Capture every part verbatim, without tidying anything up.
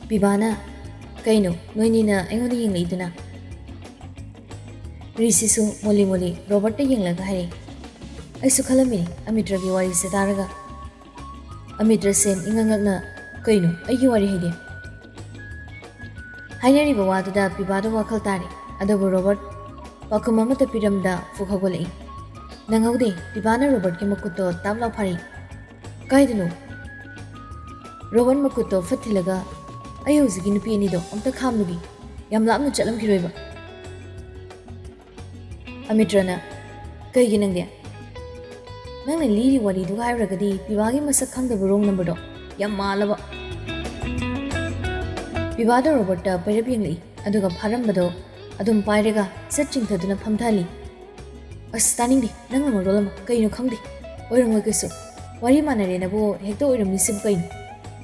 ꯄꯤꯕꯥꯅ, "ꯀꯩꯅꯣ ꯅꯣꯏꯅꯤꯅ ꯑꯩꯉꯣꯟꯗ ꯌꯦꯡꯂꯛꯏꯗꯨꯅ?" ꯔꯤꯁꯤꯁꯨ ꯃꯣꯂꯤ ꯃꯣꯂꯤ ꯔꯣꯕꯔꯠꯇ ꯌꯦꯡꯂꯒ ꯍꯥꯏꯔꯛꯏ, "ꯑꯩꯁꯨ ꯈꯜꯂꯝꯃꯤꯅꯤ ꯑꯃꯤꯇ꯭ꯔꯒꯤ ꯋꯥꯔꯤꯁꯦ ꯇꯥꯔꯒ꯫" ꯑꯃꯤꯇ꯭ꯔ ꯁꯦꯟ ꯏꯉꯛ ꯉꯛꯅ, "ꯀꯩꯅꯣ ꯑꯩꯒꯤ ꯋꯥꯔꯤ ꯍꯥꯏꯗꯤ?" ꯍꯥꯏꯅꯔꯤꯕ ꯋꯥꯗꯨꯗ ꯄꯤꯕꯥꯗꯣ ꯋꯥꯈꯜ ꯇꯥꯔꯦ꯫ ꯑꯗꯨꯕꯨ ꯔꯣꯕꯔꯠ ꯄꯥꯎꯈꯨꯝ ꯑꯃꯠꯇ ꯄꯤꯔꯝꯗ ꯐꯨꯛ ꯍꯧꯒꯠꯂꯛꯏ꯫ ꯅꯪꯍꯧꯗꯦ, ꯄꯤꯕꯥꯅ ꯔꯣꯕꯔꯠꯀꯤ ꯃꯈꯨꯠꯇꯣ ꯇꯥꯞ ꯂꯥꯎ ꯐꯥꯔꯛꯏ꯫ "ꯀꯥꯏꯗꯅꯣ?" ꯔꯣꯕꯔꯠ ꯃꯈꯨꯠꯇꯣ ꯐꯠ ꯊꯤꯜꯂꯒ, "ꯑꯩ ꯍꯧꯖꯤꯛꯀꯤ ꯅꯨꯄꯤ ꯑꯅꯤꯗꯣ ꯑꯝꯇ ꯈꯥꯝꯂꯨꯒꯦ, ꯌꯥꯝ ꯂꯥꯞꯅ ꯆꯠꯂꯝꯈꯤꯔꯣꯏꯕ꯫" ꯑꯃꯤꯇ꯭ꯔꯅ, "ꯀꯩꯒꯤ ꯅꯪꯗꯤ? ꯅꯪꯅ ꯂꯤꯔꯤ ꯋꯥꯔꯤꯗꯨꯒ ꯍꯥꯏꯔꯨꯔꯒꯗꯤ ꯄꯤꯕꯥꯒꯤ ꯃꯁꯛ ꯈꯪꯗꯕ ꯔꯣꯡ ꯅꯝꯕꯔꯗꯣ ꯌꯥꯝ ꯃꯥꯜꯂꯕ꯫" ꯄꯤꯕꯥꯗꯣ ꯔꯣꯕꯔꯠꯇ ꯄꯩꯔꯞ ꯌꯦꯡꯂꯛꯏ, ꯑꯗꯨꯒ ꯐꯥꯔꯝꯕꯗꯣ ꯑꯗꯨꯝ ꯄꯥꯏꯔꯒ ꯁꯠ ꯆꯤꯡꯊꯗꯨꯅ ꯐꯝꯊꯍꯜꯂꯤ꯫ "ꯑꯁ, ꯇꯥꯅꯤꯡꯗꯦ, ꯅꯪꯅ ꯃꯔꯣꯜ ꯑꯃ, ꯀꯩꯅꯣ ꯈꯪꯗꯦ, ꯑꯣꯏꯔꯝꯃꯣꯏ ꯀꯩꯁꯨ꯫ ꯋꯥꯔꯤ ꯃꯥꯟꯅꯔꯦꯅꯕꯨ ꯍꯦꯛꯇ ꯑꯣꯏꯔꯝꯃꯤꯁꯤꯕꯨ ꯀꯩꯅꯣ?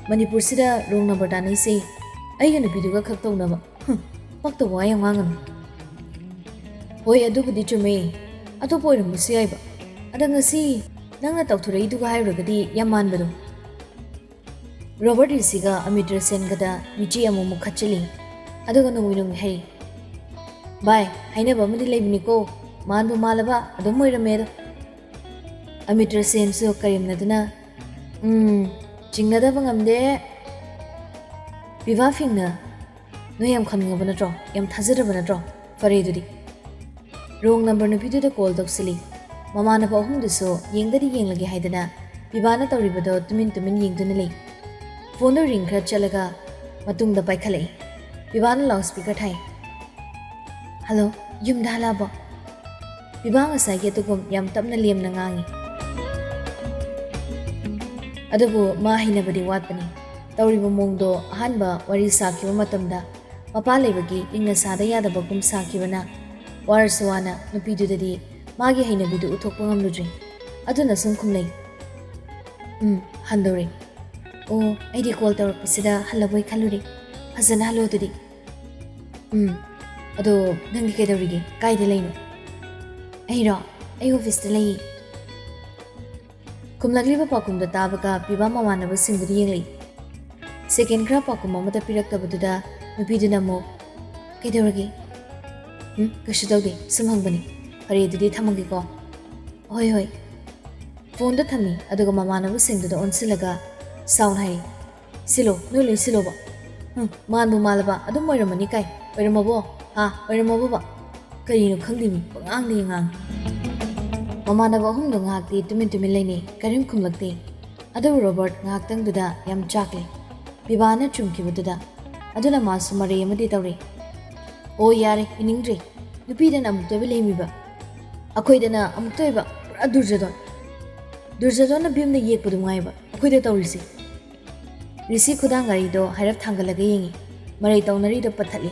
ꯃꯅꯤꯄꯨꯔꯁꯤꯗ ꯔꯣꯡ ꯅꯝꯕꯔ ꯇꯥꯅꯩꯁꯦ ꯑꯩꯒ ꯅꯨꯄꯤꯗꯨꯒ ꯈꯛ ꯇꯧꯅꯕ꯫ ꯍꯨꯝ, ꯄꯛꯇꯕ ꯋꯥ ꯌꯥꯝ ꯉꯥꯡꯒꯅꯨ꯫" "ꯍꯣꯏ, ꯑꯗꯨꯕꯨꯗꯤ ꯆꯨꯝꯃꯦ, ꯑꯇꯣꯞꯄ ꯑꯣꯏꯔꯝꯕꯁꯨ ꯌꯥꯏꯕ꯫ ꯑꯗ ꯉꯁꯤ ꯅꯪꯅ ꯇꯧꯊꯣꯔꯛꯏꯗꯨꯒ ꯍꯥꯏꯔꯨꯔꯒꯗꯤ ꯌꯥꯝ ꯃꯥꯟꯕꯗꯣ꯫" ꯔꯣꯕꯔꯠ ꯔꯤꯁꯤꯒ ꯑꯃꯤꯇ꯭ꯔ ꯁꯦꯟꯒꯗ ꯃꯤꯆꯤ ꯑꯃꯨꯛꯃꯨꯛ ꯈꯠꯆꯤꯜꯂꯤ꯫ ꯑꯗꯨꯒ ꯅꯣꯡꯃꯩ ꯅꯣꯡꯃꯩ ꯍꯥꯏꯔꯤ, "ꯚꯥꯏ, ꯍꯥꯏꯅꯕ ꯑꯃꯗꯤ ꯂꯩꯕꯅꯤꯀꯣ, ꯃꯥꯟꯕꯨ ꯃꯥꯜꯂꯕ ꯑꯗꯨꯝ ꯑꯣꯏꯔꯝꯃꯦ ꯑꯗꯣ꯫" ꯑꯃꯤꯇ꯭ꯔ ꯁꯦꯟꯁꯨ ꯀꯔꯦꯝꯅꯗꯨꯅ, "ꯎꯝ, ꯆꯤꯡꯅꯗꯕ ꯉꯝꯗꯦ꯫ ꯄꯤꯕꯥ ꯐꯤꯡꯅ ꯅꯣꯏ ꯌꯥꯝ ꯈꯪꯅꯤꯡꯉꯕ ꯅꯠꯇ꯭ꯔꯣ? ꯌꯥꯝ ꯊꯥꯖꯗ꯭ꯔꯕ ꯅꯠꯇ꯭ꯔꯣ? ꯐꯔꯦ ꯑꯗꯨꯗꯤ꯫" ꯔꯣꯡ ꯅꯝꯕꯔ ꯅꯨꯄꯤꯗꯨꯗ ꯀꯣꯜ ꯇꯧꯁꯤꯜꯂꯤ꯫ ꯃꯃꯥꯟꯅꯕ ꯑꯍꯨꯝꯗꯨꯁꯨ ꯌꯦꯡꯗꯗꯤ ꯌꯦꯡꯂꯒꯦ ꯍꯥꯏꯗꯅ ꯄꯤꯕꯥꯅ ꯇꯧꯔꯤꯕꯗꯣ ꯇꯨꯃꯤꯟ ꯇꯨꯃꯤꯟ ꯌꯦꯡꯗꯨꯅ ꯂꯩ꯫ ꯐꯣꯟꯗꯣ ꯔꯤꯡ ꯈꯔ ꯆꯠꯂꯒ ꯃꯇꯨꯡꯗ ꯄꯥꯏꯈꯠꯂꯛꯏ꯫ ꯄꯤꯕꯥꯅ ꯂꯥꯎꯠ ꯁ꯭ꯄꯤꯀꯔ ꯊꯥꯏ꯫ "ꯍꯜꯂꯣ, ꯌꯨꯝꯗ ꯍꯜꯂꯛꯑꯕꯣ?" ꯄꯤꯕꯥ ꯉꯁꯥꯏꯒꯤ ꯑꯗꯨꯒꯨꯝ ꯌꯥꯝ ꯇꯞꯅ ꯂꯦꯝꯅ ꯉꯥꯡꯉꯤ꯫ ꯑꯗꯨꯕꯨ ꯃꯥ ꯍꯩꯅꯕꯗꯤ ꯋꯥꯠꯄꯅꯤ꯫ ꯇꯧꯔꯤꯕ ꯃꯑꯣꯡꯗꯣ ꯑꯍꯥꯟꯕ ꯋꯥꯔꯤ ꯁꯥꯈꯤꯕ ꯃꯇꯝꯗ ꯃꯄꯥ ꯂꯩꯕꯒꯤ ꯏꯪꯅ ꯁꯥꯗ ꯌꯥꯗꯕꯒꯨꯝ ꯁꯥꯈꯤꯕꯅ ꯋꯥꯔꯁꯨ ꯋꯥꯅ ꯅꯨꯄꯤꯗꯨꯗꯗꯤ ꯃꯥꯒꯤ ꯍꯩꯅꯕꯤꯗꯨ ꯎꯠꯊꯣꯛꯄ ꯉꯝꯂꯨꯗ꯭ꯔꯤ꯫ ꯑꯗꯨꯅ ꯁꯨꯝ ꯈꯨꯝꯂꯩ, "ꯎꯝ, ꯍꯟꯗꯧꯔꯦ꯫ ꯑꯣ, ꯑꯩꯗꯤ ꯀꯣꯜ ꯇꯧꯔꯛꯄꯁꯤꯗ ꯍꯜꯂꯕꯣꯏ ꯈꯜꯂꯨꯔꯦ꯫ ꯐꯖꯅ ꯍꯜꯂꯣ ꯑꯗꯨꯗꯤ꯫" "ꯎꯝ, ꯑꯗꯣ ꯅꯪꯗꯤ ꯀꯩꯗꯧꯔꯤꯒꯦ? ꯀꯥꯏꯗ ꯂꯩꯅꯣ?" "ꯑꯩꯔꯣ? ꯑꯩ ꯑꯣꯐꯤꯁꯇ ꯂꯩꯌꯦ꯫" ꯈꯨꯝꯂꯛꯂꯤꯕ ꯄꯥꯎꯈꯨꯝꯗꯣ ꯇꯥꯕꯒ ꯄꯤꯕꯥ ꯃꯃꯥꯟꯅꯕꯁꯤꯡꯕꯨꯗꯤ ꯌꯦꯡꯂꯛꯏ꯫ ꯁꯦꯀꯦꯟ ꯈꯔ ꯄꯥꯎꯈꯨꯝ ꯑꯃꯠꯇ ꯄꯤꯔꯛꯇꯕꯗꯨꯗ ꯅꯨꯄꯤꯗꯨꯅ ꯑꯃꯨꯛ, "ꯀꯩꯗꯧꯔꯒꯦ?" "ꯎꯝ, ꯀꯩꯁꯨ ꯇꯧꯗꯦ, ꯁꯨꯝ ꯍꯪꯕꯅꯤ꯫ ꯐꯔꯦ, ꯑꯗꯨꯗꯤ ꯊꯝꯃꯒꯦꯀꯣ꯫" "ꯍꯣꯏ, ꯍꯣꯏ꯫" ꯐꯣꯟꯗꯣ ꯊꯝꯃꯤ, ꯑꯗꯨꯒ ꯃꯃꯥꯟꯅꯕꯁꯤꯡꯗꯨꯗ ꯑꯣꯟꯁꯤꯜꯂꯒ ꯁꯥꯎꯅ ꯍꯥꯏ, "ꯁꯤꯂꯣ, ꯅꯣꯏ ꯂꯣꯏ ꯁꯤꯂꯣꯕ꯫ ꯎꯝ, ꯃꯥꯟꯕꯨ ꯃꯥꯜꯂꯕ, ꯑꯗꯨꯝ ꯑꯣꯏꯔꯝꯃꯅꯤ ꯀꯥꯏ꯫ ꯑꯣꯏꯔꯝꯃꯕꯣ? ꯍꯥ, ꯑꯣꯏꯔꯝꯃꯕꯣꯕ?" ꯀꯔꯤꯅꯣ ꯈꯪꯗꯦꯃꯤ, ꯄꯉꯥꯡꯗ ꯉꯥꯡꯉꯤ꯫ ꯃꯃꯥꯟꯅꯕ ꯑꯍꯨꯝꯗꯣ ꯉꯥꯏꯍꯥꯛꯇꯤ ꯇꯨꯃꯤꯟ ꯇꯨꯃꯤꯟ ꯂꯩꯅꯩ, ꯀꯔꯤꯝ ꯈꯨꯝꯂꯛꯇꯦ꯫ ꯑꯗꯨꯕꯨ ꯔꯣꯕꯔꯠ ꯉꯥꯏꯍꯥꯛꯇꯪꯗꯨꯗ ꯌꯥꯝ ꯆꯥꯛꯂꯦ꯫ ꯕꯤꯚꯥꯅ ꯆꯨꯝꯈꯤꯕꯗꯨꯗ꯫ ꯑꯗꯨꯅ ꯃꯥꯁꯨ ꯃꯔꯩ ꯑꯃꯗꯤ ꯇꯧꯔꯦ꯫ "ꯑꯣ ꯌꯥꯔꯦ, ꯏꯅꯤꯡꯗ꯭ꯔꯦ꯫ ꯅꯨꯄꯤꯗꯅ ꯑꯃꯨꯛꯇ ꯑꯣꯏꯕ ꯂꯦꯝꯃꯤꯕ, ꯑꯩꯈꯣꯏꯗꯅ ꯑꯃꯨꯛꯇ ꯑꯣꯏꯕ ꯄꯨꯔꯥ ꯗꯨꯔꯖꯣꯗꯣꯟ꯫ ꯗꯨꯔꯖꯣꯗꯣꯟꯅ ꯚꯤꯝꯅ ꯌꯦꯛꯄꯗꯨ ꯉꯥꯏꯕ ꯑꯩꯈꯣꯏꯗ ꯇꯧꯔꯤꯁꯦ꯫" ꯔꯤꯁꯤ ꯈꯨꯗꯥꯡ ꯒꯥꯔꯤꯗꯣ ꯍꯥꯏꯔꯞ ꯊꯥꯡꯒꯠꯂꯒ ꯌꯦꯡꯉꯤ꯫ ꯃꯔꯩ ꯇꯧꯅꯔꯤꯗꯣ ꯄꯠꯊꯠꯂꯤ꯫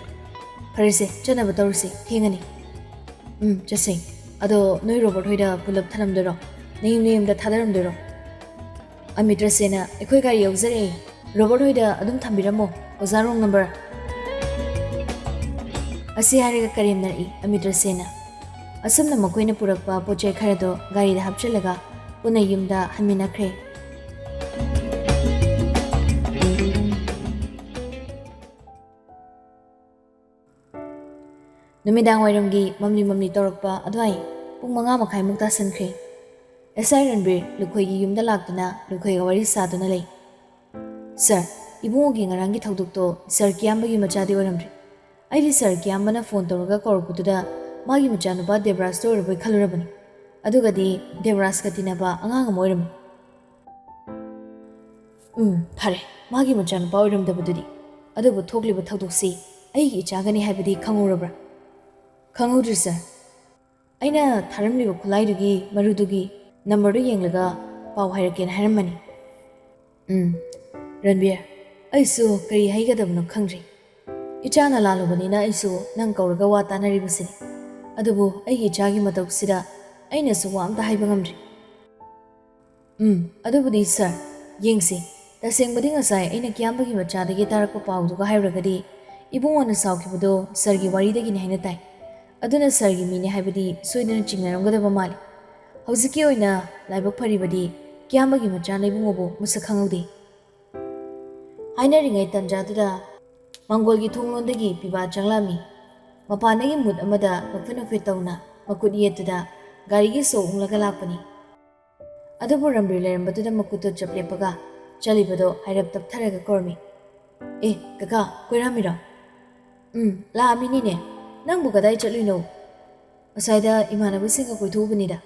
"ꯐꯔꯦꯁꯦ, ꯆꯠꯅꯕ ꯇꯧꯔꯁꯤ, ꯊꯦꯡꯉꯅꯤ꯫" "ꯎꯝ, ꯆꯠꯁꯦ꯫ ꯑꯗꯣ ꯅꯣꯏ ꯔꯣꯕꯔꯠ ꯍꯣꯏꯗ ꯄꯨꯂꯞ ꯊꯅꯝꯗꯣꯏꯔꯣ? ꯅꯌꯨꯝ ꯅꯌꯨꯝꯗ ꯊꯥꯗꯔꯝꯗꯣꯏꯔꯣ?" "ꯑꯃꯤꯇ꯭ꯔꯁꯦꯅ ꯑꯩꯈꯣꯏ ꯒꯥꯔꯤ ꯌꯧꯖꯔꯛꯑꯦ꯫ ꯔꯣꯕꯔꯠ ꯍꯣꯏꯗ ꯑꯗꯨꯝ ꯊꯝꯕꯤꯔꯝꯃꯣ, ꯑꯣꯖꯥ ꯔꯣꯡ ꯅꯝꯕꯔ꯫" ꯑꯁꯤ ꯍꯥꯏꯔꯒ ꯀꯔꯦꯝꯅꯔꯛꯏ ꯑꯃꯤꯇ꯭ꯔꯁꯦꯅ꯫ ꯑꯁꯨꯝꯅ ꯃꯈꯣꯏꯅ ꯄꯨꯔꯛꯄ ꯄꯣꯠ ꯆꯩ ꯈꯔꯗꯣ ꯒꯥꯔꯤꯗ ꯍꯥꯞꯆꯤꯜꯂꯒ ꯄꯨꯟꯅ ꯌꯨꯝꯗ ꯍꯟꯃꯤꯟꯅꯈ꯭ꯔꯦ꯫ ꯅꯨꯃꯤꯗꯥꯡ ꯋꯥꯏꯔꯝꯒꯤ ꯃꯝꯂꯤ ꯃꯝꯂꯤ ꯇꯧꯔꯛꯄ ꯑꯗꯨꯋꯥꯏ ꯄꯨꯡ ꯃꯉꯥ ꯃꯈꯥꯏꯃꯨꯛ ꯇꯥꯁꯟꯈ꯭ꯔꯦ꯫ ꯑꯦꯁ ꯑꯥꯏ ꯔꯟꯕꯤꯔ ꯂꯨꯈꯣꯏꯒꯤ ꯌꯨꯝꯗ ꯂꯥꯛꯇꯨꯅ ꯂꯨꯈꯣꯏꯒ ꯋꯥꯔꯤ ꯁꯥꯗꯨꯅ ꯂꯩ꯫ "ꯁꯥꯔ, ꯏꯕꯨꯡꯉꯣꯒꯤ ꯉꯔꯥꯡꯒꯤ ꯊꯧꯗꯣꯛꯇꯣ ꯁꯥꯔ ꯀꯤꯌꯥꯝꯕꯒꯤ ꯃꯆꯥꯗꯤ ꯑꯣꯏꯔꯝꯗ꯭ꯔꯦ꯫ ꯑꯩꯗꯤ ꯁꯥꯔ ꯀꯤꯌꯥꯝꯕꯅ ꯐꯣꯟ ꯇꯧꯔꯒ ꯀꯧꯔꯛꯄꯗꯨꯗ ꯃꯥꯒꯤ ꯃꯆꯥꯅꯨꯄꯥ ꯗꯦꯕꯔꯥꯖꯇꯣ ꯑꯣꯏꯔꯕꯣꯏ ꯈꯜꯂꯨꯔꯕꯅꯤ꯫ ꯑꯗꯨꯒꯗꯤ ꯗꯦꯕꯔꯥꯖꯀ ꯇꯤꯟꯅꯕ ꯑꯉꯥꯡ ꯑꯃ ꯑꯣꯏꯔꯝꯃꯤ꯫" "ꯎꯝ, ꯐꯔꯦ, ꯃꯥꯒꯤ ꯃꯆꯥꯅꯨꯄꯥ ꯑꯣꯏꯔꯝꯗꯕꯗꯨꯗꯤ꯫ ꯑꯗꯨꯕꯨ ꯊꯣꯛꯂꯤꯕ ꯊꯧꯗꯣꯛꯁꯤ ꯑꯩꯒꯤ ꯏꯆꯥꯒꯅꯤ ꯍꯥꯏꯕꯗꯤ ꯈꯪꯍꯧꯔꯕ꯭ꯔꯥ?" "ꯈꯪꯍꯧꯗ꯭ꯔꯤ, ꯁꯥꯔ꯫ ꯑꯩꯅ ꯊꯥꯔꯝꯂꯤꯕ ꯈꯨꯠꯂꯥꯏꯗꯨꯒꯤ ꯃꯔꯨꯗꯨꯒꯤ ꯅꯝꯕꯔꯗꯨ ꯌꯦꯡꯂꯒ ꯄꯥꯎ ꯍꯥꯏꯔꯛꯀꯦꯅ ꯍꯥꯏꯔꯝꯕꯅꯤ꯫" "ꯎꯝ, ꯔꯟꯕꯤꯔ, ꯑꯩꯁꯨ ꯀꯔꯤ ꯍꯥꯏꯒꯗꯕꯅꯣ ꯈꯪꯗ꯭ꯔꯦ꯫ ꯏꯆꯥꯅ ꯂꯥꯜꯂꯨꯕꯅꯤꯅ ꯑꯩꯁꯨ ꯅꯪ ꯀꯧꯔꯒ ꯋꯥ ꯇꯥꯅꯔꯤꯕꯁꯤꯅꯤ꯫ ꯑꯗꯨꯕꯨ ꯑꯩꯒꯤ ꯏꯆꯥꯒꯤ ꯃꯇꯧꯁꯤꯗ ꯑꯩꯅꯁꯨ ꯋꯥ ꯑꯝꯇ ꯍꯥꯏꯕ ꯉꯝꯗ꯭ꯔꯤ꯫" "ꯎꯝ, ꯑꯗꯨꯕꯨꯗꯤ ꯁꯥꯔ, ꯌꯦꯡꯁꯤ꯫ ꯇꯁꯦꯡꯕꯗꯤ ꯉꯁꯥꯏ ꯑꯩꯅ ꯀꯤꯌꯥꯝꯕꯒꯤ ꯃꯆꯥꯗꯒꯤ ꯇꯥꯔꯛꯄ ꯄꯥꯎꯗꯨꯒ ꯍꯥꯏꯔꯨꯔꯒꯗꯤ ꯏꯕꯨꯡꯉꯣꯅ ꯁꯥꯎꯈꯤꯕꯗꯣ ꯁꯥꯔꯒꯤ ꯋꯥꯔꯤꯗꯒꯤꯅꯤ ꯍꯥꯏꯅ ꯇꯥꯏ꯫ ꯑꯗꯨꯅ ꯁꯥꯔꯒꯤ ꯃꯤꯅꯤ ꯍꯥꯏꯕꯗꯤ ꯁꯣꯏꯗꯅ ꯆꯤꯡꯅꯔꯝꯒꯗꯕ ꯃꯥꯜꯂꯤ꯫ ꯍꯧꯖꯤꯛꯀꯤ ꯑꯣꯏꯅ ꯂꯥꯏꯕꯛ ꯐꯔꯤꯕꯗꯤ ꯀꯤꯌꯥꯝꯕꯒꯤ ꯃꯆꯥꯅ ꯏꯕꯨꯡꯉꯣꯕꯨ ꯃꯁꯛ ꯈꯪꯍꯧꯗꯦ꯫" ꯍꯥꯏꯅꯔꯤꯉꯩ ꯇꯟꯖꯥꯗꯨꯗ ꯃꯪꯒꯣꯜꯒꯤ ꯊꯣꯡꯂꯣꯟꯗꯒꯤ ꯄꯤꯕꯥ ꯆꯪꯂꯛꯑꯝꯃꯤ꯫ ꯃꯄꯥꯟꯗꯒꯤ ꯃꯨꯠ ꯑꯃꯗ ꯅꯣꯛꯐꯦꯠ ꯅꯣꯛꯐꯦꯠ ꯇꯧꯅ ꯃꯈꯨꯠ ꯌꯦꯠꯇꯨꯗ ꯒꯥꯔꯤꯒꯤ ꯁꯣ ꯎꯪꯂꯒ ꯂꯥꯛꯄꯅꯤ꯫ ꯑꯗꯨꯕꯨ ꯔꯟꯕꯤꯔ ꯂꯩꯔꯝꯕꯗꯨꯗ ꯃꯈꯨꯠꯇꯨ ꯆꯞ ꯂꯦꯞꯄꯒ ꯆꯠꯂꯤꯕꯗꯣ ꯍꯥꯏꯔꯞ ꯇꯞꯊꯔꯒ ꯀꯧꯔꯝꯃꯤ꯫ "ꯑꯦ, ꯀꯀꯥ, ꯀꯣꯏꯔꯝꯃꯤꯔꯣ?" "ꯎꯝ, ꯂꯥꯛꯑꯝꯃꯤꯅꯤꯅꯦ꯫ ꯅꯪꯕꯨ ꯀꯗꯥꯏ ꯆꯠꯂꯨꯏꯅꯣ?" "ꯑꯁ꯭ꯋꯥꯏꯗ ꯏꯃꯥꯟꯅꯕꯁꯤꯡꯒ ꯀꯣꯏꯊꯣꯛꯎꯕꯅꯤꯗ꯫"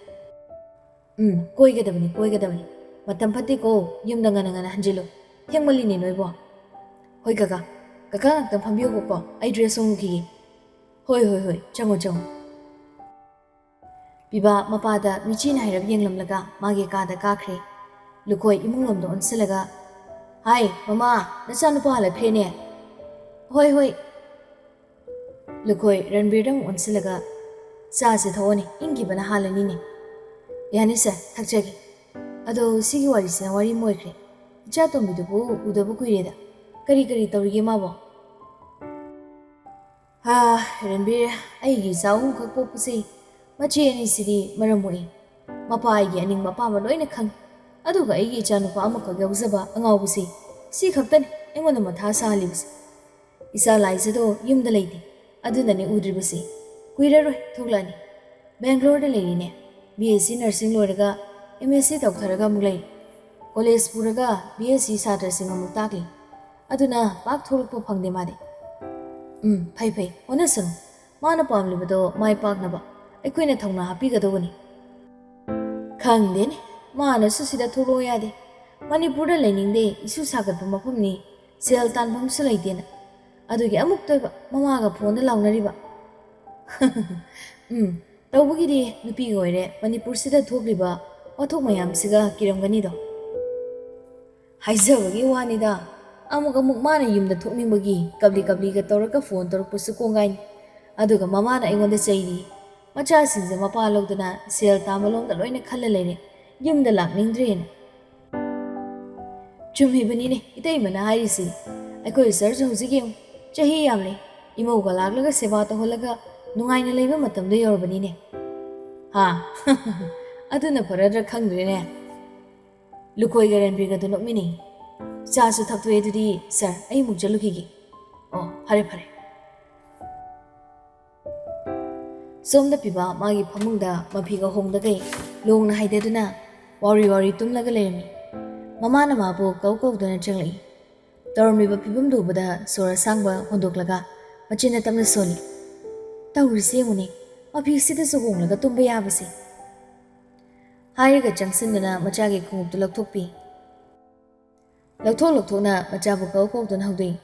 "ꯎꯝ, ꯀꯣꯏꯒꯗꯕꯅꯤ, ꯀꯣꯏꯒꯗꯕꯅꯤ꯫ ꯃꯇꯝ ꯐꯠꯇꯦꯀꯣ, ꯌꯨꯝꯗ ꯉꯟꯅ ꯉꯟꯅ ꯍꯟꯖꯤꯜꯂꯨ꯫ ꯊꯦꯡꯃꯜꯂꯤꯅꯦ ꯅꯣꯏꯕꯣ꯫" "ꯍꯣꯏ ꯀꯀꯥ, ꯀꯀꯥ ꯉꯥꯛꯇꯪ ꯐꯝꯕꯤꯌꯨꯀꯣ, ꯑꯩ ꯗ꯭ꯔꯦꯁ ꯍꯣꯡꯉꯨꯈꯤꯒꯦ꯫" "ꯍꯣꯏ, ꯍꯣꯏ, ꯍꯣꯏ, ꯆꯪꯉꯣ, ꯆꯪꯉꯣ꯫" ꯄꯤꯕꯥ ꯃꯄꯥꯗ ꯃꯤꯆꯤꯅ ꯍꯥꯏꯔꯞ ꯌꯦꯡꯂꯝꯂꯒ ꯃꯥꯒꯤ ꯀꯥꯗ ꯀꯥꯈ꯭ꯔꯦ꯫ ꯂꯨꯈꯣꯏ ꯏꯃꯨꯡꯂꯣꯝꯗ ꯑꯣꯟꯁꯤꯜꯂꯒ, "ꯍꯥꯏ, ꯃꯃꯥ, ꯅꯆꯥꯅꯨꯄꯥ ꯍꯜꯂꯛꯈ꯭ꯔꯦꯅꯦ꯫" "ꯍꯣꯏ, ꯍꯣꯏ꯫" ꯂꯨꯈꯣꯏ ꯔꯟꯕꯤꯔꯗ ꯑꯃꯨꯛ ꯑꯣꯟꯁꯤꯜꯂꯒ, "ꯆꯥꯁꯦ ꯊꯛꯑꯣꯅꯦ, ꯏꯪꯈꯤꯕꯅ ꯍꯥꯜꯂꯅꯤꯅꯦ꯫" "ꯌꯥꯅꯤ ꯁꯥꯔ, ꯊꯛꯆꯒꯦ꯫ ꯑꯗꯣ ꯁꯤꯒꯤ ꯋꯥꯔꯤꯁꯤꯅ ꯋꯥꯔꯤ ꯑꯃ ꯑꯣꯏꯈ꯭ꯔꯦ꯫ ꯏꯆꯥ ꯇꯣꯝꯕꯤꯗꯨꯕꯨ ꯎꯗꯕ ꯀꯨꯏꯔꯦꯗ꯫ ꯀꯔꯤ ꯀꯔꯤ ꯇꯧꯔꯤꯒꯦ ꯃꯥꯕꯣ?" "ꯍꯥ, ꯔꯟꯕꯤꯔ, ꯑꯩꯒꯤ ꯏꯆꯥ ꯑꯍꯨꯝꯈꯛ ꯄꯣꯛꯄꯁꯤ ꯃꯆꯦ ꯑꯅꯤꯁꯤꯗꯤ ꯃꯔꯝ ꯃꯣꯛꯏ꯫ ꯃꯄꯥ ꯑꯩꯒꯤ ꯑꯅꯤꯡꯕ ꯑꯄꯥꯝꯕ ꯂꯣꯏꯅ ꯈꯪꯏ꯫ ꯑꯗꯨꯒ ꯑꯩꯒꯤ ꯏꯆꯥꯅꯨꯄꯥ ꯑꯃꯈꯛ ꯌꯥꯎꯖꯕ ꯑꯉꯥꯎꯕꯁꯤ, ꯁꯤ ꯈꯛꯇꯅꯤ ꯑꯩꯉꯣꯟꯗ ꯃꯊꯥ ꯁꯥꯍꯜꯂꯤꯕꯁꯤ꯫ ꯏꯆꯥ ꯂꯥꯏꯖꯗꯣ ꯌꯨꯝꯗ ꯂꯩꯇꯦ, ꯑꯗꯨꯅꯅꯤ ꯎꯗ꯭ꯔꯤꯕꯁꯤ꯫ ꯀꯨꯏꯔꯔꯣꯏ ꯊꯣꯛꯂꯛꯑꯅꯤ꯫ ꯕꯦꯡꯒ꯭ꯂꯣꯔꯗ ꯂꯩꯔꯤꯅꯦ꯫ ꯕꯤ ꯑꯦꯁ ꯁꯤ ꯅꯔꯁꯤꯡ ꯂꯣꯏꯔꯒ ꯑꯦꯝ ꯑꯦꯁ ꯁꯤ ꯇꯧꯊꯔꯒ ꯑꯃꯨꯛ ꯂꯩꯔꯤ꯫ ꯀꯣꯂꯦꯖ ꯄꯨꯔꯒ ꯕꯤ ꯑꯦꯁ ꯁꯤ ꯁꯥꯇ꯭ꯔꯁꯤꯡ ꯑꯃꯨꯛ ꯇꯥꯛꯂꯤ꯫ ꯑꯗꯨꯅ ꯄꯥꯛ ꯊꯣꯛꯂꯛꯄ ꯐꯪꯗꯦ ꯃꯥꯗꯤ꯫" "ꯎꯝ, ꯐꯩ ꯐꯩ, ꯍꯣꯠꯅꯁꯅꯨ꯫ ꯃꯥꯅ ꯄꯥꯝꯂꯤꯕꯗꯣ ꯃꯥꯏ ꯄꯥꯛꯅꯕ ꯑꯩꯈꯣꯏꯅ ꯊꯧꯅꯥ ꯍꯥꯞꯄꯤꯒꯗꯧꯕꯅꯤ꯫" "ꯈꯪꯗꯦꯅꯦ, ꯃꯥꯅꯁꯨ ꯁꯤꯗ ꯊꯣꯛꯂꯛꯑꯣ ꯌꯥꯗꯦ꯫ ꯃꯅꯤꯄꯨꯔꯗ ꯂꯩꯅꯤꯡꯗꯦ, ꯏꯁꯨ ꯁꯥꯒꯠꯄ ꯃꯐꯝꯅꯤ, ꯁꯦꯜ ꯇꯥꯟꯐꯝꯁꯨ ꯂꯩꯇꯦꯅ꯫ ꯑꯗꯨꯒꯤ ꯑꯃꯨꯛꯇꯣꯏꯕ ꯃꯃꯥꯒ ꯐꯣꯟꯗ ꯂꯥꯎꯅꯔꯤꯕ꯫" "ꯎꯝ, ꯇꯧꯕꯒꯤꯗꯤ ꯅꯨꯄꯤꯒ ꯑꯣꯏꯔꯦ, ꯃꯅꯤꯄꯨꯔꯁꯤꯗ ꯊꯣꯛꯂꯤꯕ ꯋꯥꯊꯣꯛ ꯃꯌꯥꯝꯁꯤꯒ ꯀꯤꯔꯝꯒꯅꯤꯗꯣ꯫" "ꯍꯥꯏꯖꯕꯒꯤ ꯋꯥꯅꯤꯗ, ꯑꯃꯨꯛ ꯑꯃꯨꯛ ꯃꯥꯅ ꯌꯨꯝꯗ ꯊꯣꯛꯅꯤꯡꯕꯒꯤ ꯀꯞꯂꯤ ꯀꯞꯂꯤꯒ ꯇꯧꯔꯒ ꯐꯣꯟ ꯇꯧꯔꯛꯄꯁꯨ ꯀꯣꯡꯒꯥꯏꯅꯤ꯫ ꯑꯗꯨꯒ ꯃꯃꯥꯅ ꯑꯩꯉꯣꯟꯗ ꯆꯩꯔꯤ, ꯃꯆꯥꯁꯤꯡꯁꯦ ꯃꯄꯥ ꯂꯧꯗꯅ ꯁꯦꯜ ꯇꯥꯟꯕ ꯂꯣꯝꯗ ꯂꯣꯏꯅ ꯈꯜꯂ ꯂꯩꯔꯦ, ꯌꯨꯝꯗ ꯂꯥꯛꯅꯤꯡꯗ꯭ꯔꯦꯅ꯫" "ꯆꯨꯝꯃꯤꯕꯅꯤꯅꯦ ꯏꯇꯩꯃꯅ ꯍꯥꯏꯔꯤꯁꯤ꯫ ꯑꯩꯈꯣꯏ ꯁꯥꯔꯁꯨ ꯍꯧꯖꯤꯛ ꯌꯦꯡꯉꯨ, ꯆꯍꯤ ꯌꯥꯝꯂꯦ, ꯏꯃꯧꯒ ꯂꯥꯛꯂꯒ ꯁꯦꯕꯥ ꯇꯧꯍꯜꯂꯒ ꯅꯨꯡꯉꯥꯏꯅ ꯂꯩꯕ ꯃꯇꯝꯗ ꯌꯧꯔꯕꯅꯤꯅꯦ꯫" "ꯍꯥ?" "ꯑꯗꯨꯅ ꯐꯔꯗ꯭ꯔꯥ ꯈꯪꯗ꯭ꯔꯦꯅꯦ꯫" ꯂꯨꯈꯣꯏꯒ ꯔꯟꯕꯤꯔꯒꯗꯨ ꯅꯣꯛꯃꯤꯟꯅꯩ꯫ ꯆꯥꯁꯨ ꯊꯛꯇꯣꯛꯑꯦ꯫ ꯑꯗꯨꯗꯤ ꯁꯥꯔ, ꯑꯩ ꯑꯃꯨꯛ ꯆꯠꯂꯨꯈꯤꯒꯦ꯫ ꯑꯣ, ꯐꯔꯦ ꯐꯔꯦ꯫ ꯁꯣꯝꯗ ꯄꯤꯕꯥ ꯃꯥꯒꯤ ꯐꯃꯨꯡꯗ ꯃꯐꯤꯒ ꯍꯣꯡꯗꯈꯩ ꯂꯣꯡꯅ ꯍꯥꯏꯗꯗꯨꯅ ꯋꯥꯎꯔꯤ ꯋꯥꯎꯔꯤ ꯇꯨꯝꯂꯒ ꯂꯩꯔꯝꯃꯤ꯫ ꯃꯃꯥꯅ ꯃꯥꯕꯨ ꯀꯧ ꯀꯧꯗꯨꯅ ꯆꯪꯂꯛꯏ꯫ ꯇꯧꯔꯝꯂꯤꯕ ꯐꯤꯕꯝꯗꯨ ꯎꯕꯗ ꯁꯣꯔ ꯑꯁꯥꯡꯕ ꯍꯣꯟꯗꯣꯛꯂꯒ ꯃꯆꯤꯟꯅ ꯇꯞꯅ ꯁꯣꯜꯂꯤ꯫ "ꯇꯧꯔꯤꯁꯤ ꯌꯦꯡꯉꯨꯅꯦ, ꯃꯐꯤꯁꯤꯗꯁꯨ ꯍꯣꯡꯂꯒ ꯇꯨꯝꯕ ꯌꯥꯕꯁꯦ!" ꯍꯥꯏꯔꯒ ꯆꯪꯁꯤꯟꯗꯨꯅ ꯃꯆꯥꯒꯤ ꯈꯣꯡꯎꯞꯇꯨ ꯂꯧꯊꯣꯛꯄꯤ꯫ ꯂꯧꯊꯣꯛ ꯂꯧꯊꯣꯛꯅ ꯃꯆꯥꯕꯨ ꯀꯧ ꯀꯧꯗꯨꯅ ꯍꯧꯗꯣꯛꯏ꯫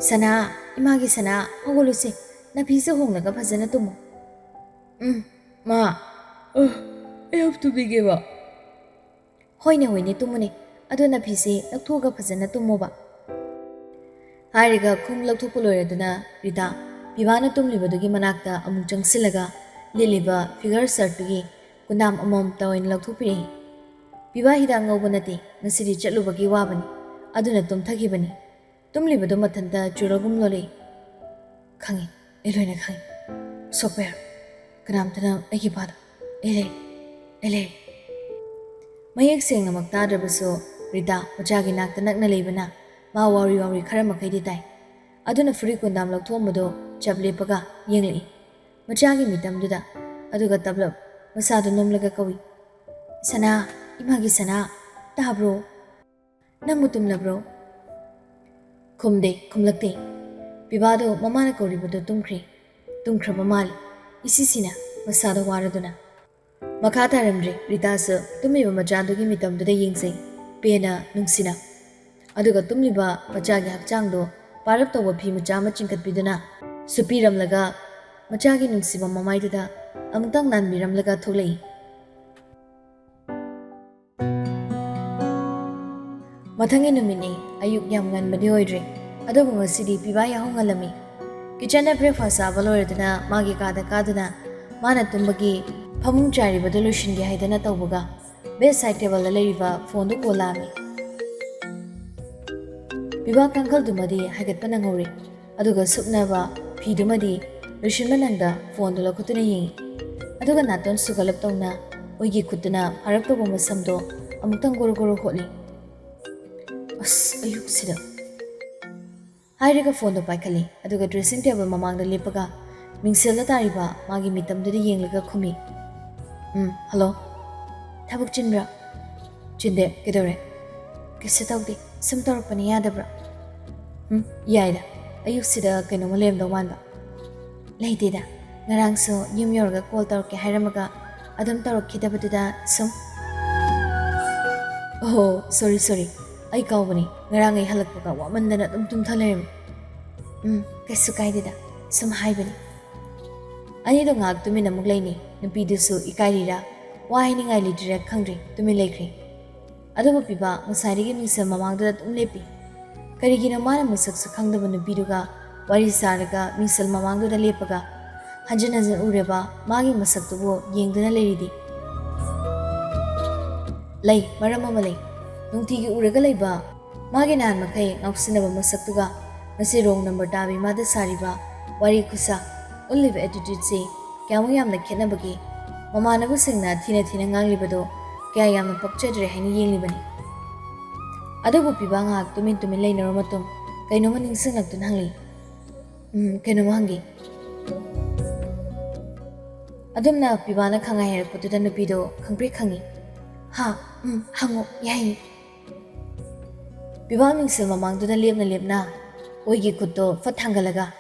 "ꯁꯅꯥ, ꯏꯃꯥꯒꯤ ꯁꯅꯥ, ꯍꯧꯒꯠꯂꯨꯁꯦ, ꯅꯐꯤꯁꯦ ꯍꯣꯡꯂꯒ ꯐꯖꯅ ꯇꯨꯝꯃꯨ꯫" "ꯎꯝ, ꯃꯥ, ꯑ, ꯑꯩ ꯌꯥꯝ ꯇꯨꯝꯅꯤꯡꯉꯦꯕ꯫" "ꯍꯣꯏꯅꯦ, ꯍꯣꯏꯅꯦ, ꯇꯨꯝꯃꯨꯅꯦ, ꯑꯗꯣ ꯅꯐꯤꯁꯦ ꯂꯧꯊꯣꯛꯑꯒ ꯐꯖꯅ ꯇꯨꯝꯃꯣꯕ꯫" ꯍꯥꯏꯔꯒ ꯈꯣꯡꯎꯞ ꯂꯧꯊꯣꯛꯄ ꯂꯣꯏꯔꯗꯨꯅ ꯔꯤꯇꯥ, ꯄꯤꯕꯥꯅ ꯇꯨꯝꯂꯤꯕꯗꯨꯒꯤ ꯃꯅꯥꯛꯇ ꯑꯃꯨꯛ ꯆꯪꯁꯤꯜꯂꯒ ꯂꯤꯠꯂꯤꯕ ꯐꯤꯒꯔ ꯁꯔꯠꯇꯨꯒꯤ ꯀꯨꯟꯗꯥꯝ ꯑꯃꯃꯝꯇ ꯑꯣꯏꯅ ꯂꯧꯊꯣꯛꯄꯤꯔꯛꯏ꯫ "ꯄꯤꯕꯥ ꯍꯤꯗꯥꯛ ꯉꯧꯕ ꯅꯠꯇꯦ, ꯉꯁꯤꯗꯤ ꯆꯠꯂꯨꯕꯒꯤ ꯋꯥꯕꯅꯤ, ꯑꯗꯨꯅ ꯇꯨꯝꯊꯈꯤꯕꯅꯤ꯫" ꯇꯨꯝꯂꯤꯕꯗꯨ ꯃꯊꯟꯇ ꯆꯨꯔꯒꯨꯝ ꯂꯣꯜꯂꯛꯏ꯫ "ꯈꯪꯉꯤ, ꯑꯩ ꯂꯣꯏꯅ ꯈꯪꯉꯤ꯫ ꯁꯣꯛꯄ ꯌꯥꯔꯣꯏ꯫ ꯀꯅꯥꯝꯇꯅ ꯑꯩꯒꯤ ꯄꯥꯗ꯫ ꯑꯩ ꯂꯩ, ꯑꯩ ꯂꯩ꯫" ꯃꯌꯦꯛ ꯁꯦꯡꯅꯃꯛ ꯇꯥꯗ꯭ꯔꯕꯁꯨ ꯔꯤꯇꯥ ꯃꯆꯥꯒꯤ ꯅꯥꯛꯇ ꯅꯛꯅ ꯂꯩꯕꯅ ꯃꯥ ꯋꯥꯎꯔꯤ ꯋꯥꯎꯔꯤ ꯈꯔ ꯃꯈꯩꯗꯤ ꯇꯥꯏ꯫ ꯑꯗꯨꯅ ꯐꯨꯔꯤꯠ ꯀꯨꯟꯗꯥꯝ ꯂꯧꯊꯣꯛꯑꯝꯕꯗꯨ ꯆꯞ ꯂꯦꯞꯄꯒ ꯌꯦꯡꯂꯛꯏ ꯃꯆꯥꯒꯤ ꯃꯤꯇꯝꯗꯨꯗ, ꯑꯗꯨꯒ ꯇꯞꯂꯞ ꯃꯁꯥꯗꯨ ꯅꯣꯝꯂꯒ ꯀꯧꯏ, "ꯁꯅꯥ, ꯏꯃꯥꯒꯤ ꯁꯅꯥ, ꯇꯥꯕ꯭ꯔꯣ? ꯅꯪꯕꯨ ꯇꯨꯝꯂꯕ꯭ꯔꯣ?" ꯈꯨꯝꯗꯦ, ꯈꯨꯝꯂꯛꯇꯦ꯫ ꯄꯤꯕꯥꯗꯣ ꯃꯃꯥꯅ ꯀꯧꯔꯤꯕꯗꯣ ꯇꯨꯝꯈ꯭ꯔꯦ꯫ ꯇꯨꯝꯈ꯭ꯔꯕ ꯃꯥꯜꯂꯤ, ꯏꯁꯤꯁꯤꯅ ꯃꯁꯥꯗ ꯋꯥꯔꯗꯨꯅ꯫ ꯃꯈꯥ ꯇꯥꯔꯝꯗ꯭ꯔꯦ꯫ ꯔꯤꯇꯥꯁꯨ ꯇꯨꯝꯃꯤꯕ ꯃꯆꯥꯗꯨꯒꯤ ꯃꯤꯇꯝꯗꯨꯗ ꯌꯦꯡꯖꯩ, ꯄꯦꯟꯅ, ꯅꯨꯡꯁꯤꯅ꯫ ꯑꯗꯨꯒ ꯇꯨꯝꯂꯤꯕ ꯃꯆꯥꯒꯤ ꯍꯛꯆꯥꯡꯗꯣ ꯄꯥꯔꯞ ꯇꯧꯕ ꯐꯤ ꯃꯆꯥ ꯑꯃ ꯆꯤꯡꯈꯠꯄꯤꯗꯨꯅ ꯁꯨꯞꯄꯤꯔꯝꯂꯒ ꯃꯆꯥꯒꯤ ꯅꯨꯡꯁꯤꯕ ꯃꯃꯥꯏꯗꯨꯗ ꯑꯃꯨꯛꯇꯪ ꯅꯥꯟꯕꯤꯔꯝꯂꯒ ꯊꯣꯛꯂꯛꯏ꯫ ꯃꯊꯪꯒꯤ ꯅꯨꯃꯤꯠꯅꯤ꯫ ꯑꯌꯨꯛ ꯌꯥꯝ ꯉꯟꯕꯗꯤ ꯑꯣꯏꯗ꯭ꯔꯤ, ꯑꯗꯨꯕꯨ ꯉꯁꯤꯗꯤ ꯄꯤꯕꯥ ꯌꯥꯍꯧ ꯉꯜꯂꯝꯃꯤ꯫ ꯀꯤꯆꯟꯗ ꯕ꯭ꯔꯦꯛꯐꯥꯁ ꯆꯥꯕ ꯂꯣꯏꯔꯗꯨꯅ ꯃꯥꯒꯤ ꯀꯥꯗ ꯀꯥꯗꯨꯅ ꯃꯥꯅ ꯇꯨꯝꯕꯒꯤ ꯐꯃꯨꯡ ꯆꯥꯏꯔꯤꯕꯗꯨ ꯂꯣꯏꯁꯤꯟꯒꯦ ꯍꯥꯏꯗꯅ ꯇꯧꯕꯒ, ꯕꯦꯗ ꯁꯥꯏꯗ ꯇꯦꯕꯜꯗ ꯂꯩꯔꯤꯕ ꯐꯣꯟꯗꯨ ꯀꯣꯜ ꯂꯥꯛꯑꯝꯃꯤ꯫ ꯄꯤꯕꯥ ꯀꯥꯡꯈꯜꯗꯨꯃꯗꯤ ꯍꯥꯏꯒꯠꯄ ꯅꯪꯍꯧꯔꯦ, ꯑꯗꯨꯒ ꯁꯨꯞꯅꯕ ꯐꯤꯗꯨꯃꯗꯤ ꯂꯣꯏꯁꯤꯟꯕ ꯅꯪꯗ ꯐꯣꯟꯗꯨ ꯂꯧꯈꯠꯇꯨꯅ ꯌꯦꯡꯉꯤ꯫ ꯑꯗꯨꯒ ꯅꯥꯇꯣꯟ ꯁꯨꯒꯠꯂꯞ ꯇꯧꯅ ꯑꯣꯏꯒꯤ ꯈꯨꯠꯇꯨꯅ ꯐꯥꯔꯞ ꯇꯧꯕ ꯃꯁꯝꯗꯣ ꯑꯃꯨꯛꯇꯪ ꯒꯣꯔꯣ ꯒꯣꯔꯣ ꯍꯣꯠꯂꯤ꯫ ꯑꯁ, ꯑꯌꯨꯛꯁꯤꯗ꯫ ꯍꯥꯏꯔꯒ ꯐꯣꯟꯗꯣ ꯄꯥꯏꯈꯠꯂꯤ, ꯑꯗꯨꯒ dressing table ꯃꯃꯥꯡꯗ ꯂꯦꯞꯄꯒ ꯃꯤꯡꯁꯦꯜꯗ ꯇꯥꯔꯤꯕ ꯃꯥꯒꯤ ꯃꯤꯇꯝꯗꯨꯗ ꯌꯦꯡꯂꯒ ꯈꯨꯝꯃꯤ꯫ "ꯎꯝ, hello꯫ ꯊꯕꯛ ꯆꯤꯟꯕ꯭ꯔꯥ?" "ꯆꯤꯟꯗꯦ, ꯀꯩꯗꯧꯔꯦ?" "ꯀꯩꯁꯨ ꯇꯧꯗꯦ, ꯁꯨꯝ ꯇꯧꯔꯛꯄꯅꯤ, ꯌꯥꯗꯕ꯭ꯔꯥ?" "ꯎꯝ, ꯌꯥꯏꯗ, ꯑꯌꯨꯛꯁꯤꯗ ꯀꯩꯅꯣꯝꯃ ꯂꯩꯔꯝꯗꯧ ꯃꯥꯟꯕ꯫" "ꯂꯩꯇꯦꯗ, ꯉꯔꯥꯡꯁꯨ ꯌꯨꯝ ꯌꯧꯔꯒ call ꯇꯧꯔꯛꯀꯦ ꯍꯥꯏꯔꯝꯃꯒ ꯑꯗꯨꯝ ꯇꯧꯔꯛꯈꯤꯗꯕꯗꯨꯗ ꯁꯨꯝ꯫" "ꯑꯣꯍꯣ, sorry, sorry, ꯑꯩ ꯀꯥꯎꯕꯅꯤ, ꯉꯔꯥꯡ ꯑꯩ ꯍꯜꯂꯛꯄꯒ ꯋꯥꯃꯟꯗꯅ ꯑꯗꯨꯝ ꯇꯨꯝꯊ ꯂꯩꯔꯝꯃꯤ꯫" "ꯎꯝ, ꯀꯩꯁꯨ ꯀꯥꯏꯗꯦꯗ, ꯁꯨꯝ ꯍꯥꯏꯕꯅꯤ꯫" ꯑꯅꯤꯗꯣ ꯉꯥꯏꯍꯥꯛ ꯇꯨꯃꯤꯟꯅ ꯑꯃꯨꯛ ꯂꯩꯅꯩ꯫ ꯅꯨꯄꯤꯗꯨꯁꯨ ꯏꯀꯥꯏꯔꯤꯔꯥ, ꯋꯥ ꯍꯥꯏꯅꯤꯡꯉꯥꯏ ꯂꯩꯇ꯭ꯔꯤꯔꯥ ꯈꯪꯗ꯭ꯔꯦ, ꯇꯨꯃꯤꯟ ꯂꯩꯈ꯭ꯔꯦ꯫ ꯑꯗꯨꯕꯨ ꯄꯤꯕꯥ ꯉꯁꯥꯏꯗꯒꯤ ꯃꯤꯡꯁꯦꯜ ꯃꯃꯥꯡꯗꯨꯗ ꯑꯗꯨꯝ ꯂꯦꯞꯄꯤ꯫ ꯀꯔꯤꯒꯤꯅꯣ ꯃꯥꯅ ꯃꯁꯛꯁꯨ ꯈꯪꯗꯕ ꯅꯨꯄꯤꯗꯨꯒ ꯋꯥꯔꯤ ꯁꯥꯔꯒ ꯃꯤꯡꯁꯦꯜ ꯃꯃꯥꯡꯗꯨꯗ ꯂꯦꯞꯄꯒ ꯍꯟꯖꯤꯟ ꯍꯟꯖꯤꯟ ꯎꯔꯕ ꯃꯥꯒꯤ ꯃꯁꯛꯇꯨꯕꯨ ꯌꯦꯡꯗꯨꯅ ꯂꯩꯔꯤꯗꯤ? ꯂꯩ, ꯃꯔꯝ ꯑꯃ ꯂꯩ꯫ ꯅꯨꯡꯇꯤꯒꯤ ꯎꯔꯒ ꯂꯩꯕ ꯃꯥꯒꯤ ꯅꯍꯥꯟ ꯃꯈꯩ ꯉꯥꯎꯁꯤꯟꯅꯕ ꯃꯁꯛꯇꯨꯒ ꯉꯁꯤ wrong number ꯇꯥꯕꯤ ꯃꯥꯗ ꯁꯥꯔꯤꯕ ꯋꯥꯔꯤ ꯈꯨꯁꯥ, ꯎꯠꯂꯤꯕ attitudeꯁꯤ ꯀꯌꯥꯃꯨꯛ ꯌꯥꯝꯅ ꯈꯦꯠꯅꯕꯒꯦ? ꯃꯃꯥꯟꯅꯕꯁꯤꯡꯅ ꯊꯤꯅ ꯊꯤꯅ ꯉꯥꯡꯂꯤꯕꯗꯣ ꯀꯌꯥ ꯌꯥꯝꯅ ꯄꯛꯆꯗ꯭ꯔꯦ ꯍꯥꯏꯅ ꯌꯦꯡꯂꯤꯕꯅꯤ꯫ ꯑꯗꯨꯕꯨ ꯄꯤꯕꯥ ꯉꯥꯏꯍꯥꯛ ꯇꯨꯃꯤꯟ ꯇꯨꯃꯤꯟ ꯂꯩꯅꯔꯕ ꯃꯇꯨꯡ ꯀꯩꯅꯣꯝꯃ ꯅꯤꯡꯁꯤꯡꯂꯛꯇꯨꯅ ꯍꯪꯂꯤ꯫ "ꯎꯝ, ꯀꯩꯅꯣꯝꯃ ꯍꯪꯒꯦ꯫" ꯑꯗꯨꯝꯅ ꯄꯤꯕꯥꯅ ꯈꯪꯉꯥꯏ ꯍꯥꯏꯔꯛꯄꯗꯨꯗ ꯅꯨꯄꯤꯗꯣ ꯈꯪꯄ꯭ꯔꯦꯛ ꯈꯪꯉꯤ꯫ "ꯍꯥ? ꯎꯝ, ꯍꯪꯉꯣ, ꯌꯥꯏꯌꯦ꯫" ꯄꯤꯕꯥ ꯃꯤꯡꯁꯦꯜ ꯃꯃꯥꯡꯗꯨꯗ ꯂꯦꯞꯅ ꯂꯦꯞꯅ ꯑꯣꯏꯒꯤ ꯈꯨꯠꯇꯣ ꯐꯠ ꯊꯥꯡꯒꯠꯂꯒ